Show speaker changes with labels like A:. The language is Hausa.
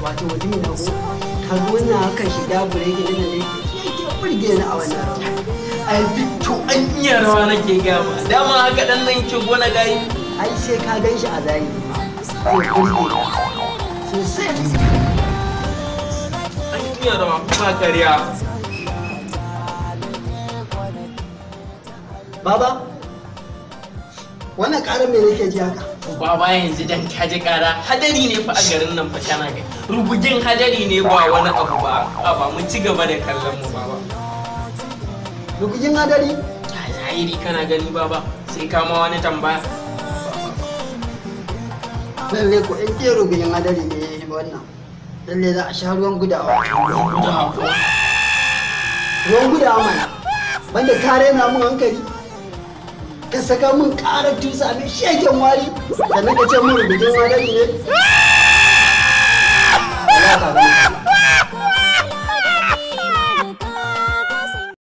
A: Wato mutumin na ko ka ga wannan hakan shiga burege din nan ne yake burge ni a wannan rawa.
B: Ai to an iya rawa nake gaya ma. Dama haka dan nan ke gona gayi.
A: Ai sai ka gan shi a zahiri zai burge ka sosai.
B: An iya rawa ba ƙarya.
A: Baba, wannan ƙarar me nake ji haka?
B: Baba yanzu dan ka ji ƙara hadari ne fa a garin nan fa kana ga. Rugugin hadari ne ba wani abu ba. Ba mu ci gaba da kallon mu baba.
A: Rugugin hadari?
B: A zahiri kana gani baba sai ka ma wani tambaya.
A: Lalle ko in ce rugugin hadari ne wannan. Lalle za a sha ruwan gudawa.
B: Gudawa ko?
A: Ruwan gudawa mana. Banda ka raina mun hankali. Ka saka mun ƙarar tusa mai shegen wari sannan ka ce mun rubutun hadari ne.